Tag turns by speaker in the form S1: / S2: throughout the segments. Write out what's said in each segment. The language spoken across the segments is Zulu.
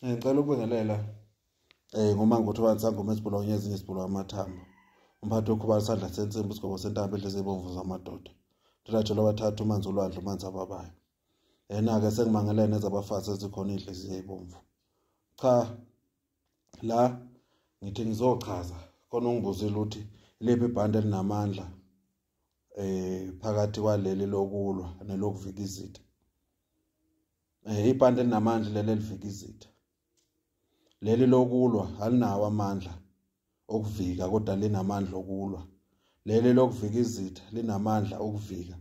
S1: Ngicela ukubingelela ngoMangotho sangoma esibulawa nyezinye esibulawa amathambo. Umphathi okhuba isandla sensimbi isigqoko sentambo edleze ibomvu zamadoda. Ndilajelo abathathu umanzi olwandle umanzi ababayo. Yena-ke sengimangelene ezabafazi ezikhona iy'nhliziyo ey'bomvu. Cha, la ngithi ngizochaza khona ungibuzile ukuthi iliphi ibhande elinamandla phakathi kwaleli lokulwa nelokuvika izitha. Ibhande elinamandla leli elivika izitha. Leli lokulwa alinawo amandla okuvika kodwa linamandla okulwa. Leli lokuvika izitha linamandla okuvika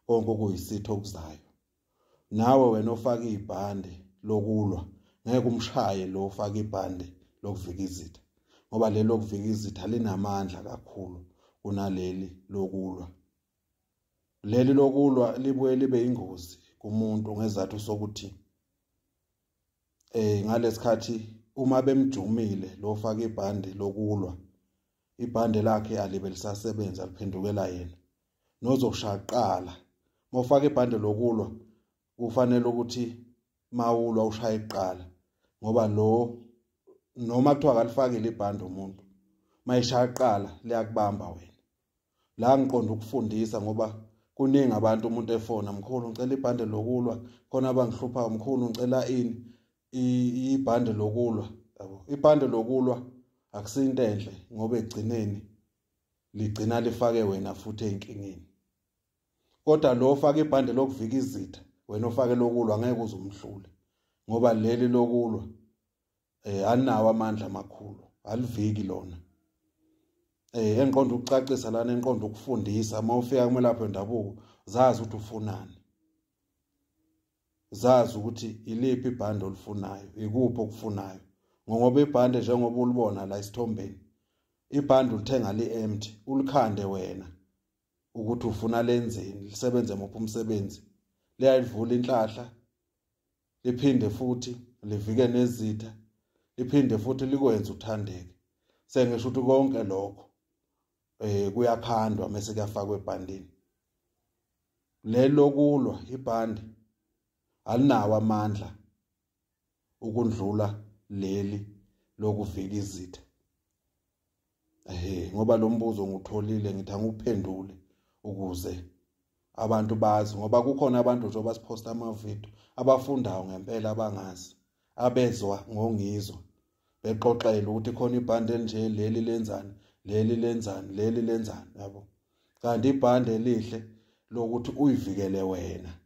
S1: konke okuyisitha okuzayo. Nawe wena ofaka ibhande lokulwa ngeke umshaye lo ofaka ibhande lokuvika izitha, ngoba leli lokuvika izitha linamandla kakhulu kunaleli lokulwa. Leli lokulwa libuye libe ingozi kumuntu ngezathu sokuthi ngalesikhathi uma bemjumile lo ofaka ibhande lokulwa, ibhande lakhe alibe lisasebenza, liphendukela yena nozokushaqala. Mawufaka ibhande lokulwa kufanele ukuthi mawulwa ushaye kuqala, ngoba lo noma kuthiwa akalifakile ibhande umuntu mayishaya kuqala liyakubamba wena. La ngiqonda ukufundisa ngoba kuningi abantu umuntu efona, mkhulu ngicela ibhande lokulwa, khona abangihluphayo, mkhulu ngicela ini ibhande lokulwa, yabo. Ibhande lokulwa akusinto enhle ngoba ekugcineni ligcina lifake wena futhi ey'nkingeni. Kodwa lo ofaka ibhande lokuvika izitha, wena ofake lokulwa ngeke uze umhlule, ngoba leli lokulwa alinawo amandla amakhulu, aliviki lona. Engiqonda ukucacisa lana, engiqonda ukufundisa, uma ufika kumelaphi wendabuko zazi ukuthi ufunani, zazi ukuthi iliphi ibhande olifunayo, ikuphi okufunayo. Ngoba ibhande njengoba ulibona la esithombeni, ibhande ulithenga li-empty, ulikhande wena ukuthi ufuna lenzeni, lisebenze muphi umsebenzi. Liyayivula inhlahla, liphinde futhi livike nezitha, liphinde futhi likwenze uthandeke. Sengisho ukuthi konke lokho kuyakhandwa mase kuyafakwa ebhandeni. Leli lokulwa ibhande alinawo amandla ukundlula leli lokuvika izitha. Ngoba lo mbuzo ngutholile, ngithi anguphendule ukuze abantu bazi, ngoba kukhona abantu nje abasiphosta amavidiyo abafundayo ngempela abangazi, abezwa ngongizwa bexoxela ukuthi khona ibhande elinje, leli lenzani, leli lenzani, leli lenzani, yabo. Kanti ibhande elihle lokuthi uyivikele wena,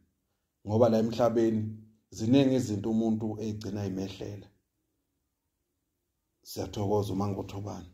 S1: ngoba la emhlabeni ziningi izinto umuntu egcina imehlela. Siyathokoza uMangothobane.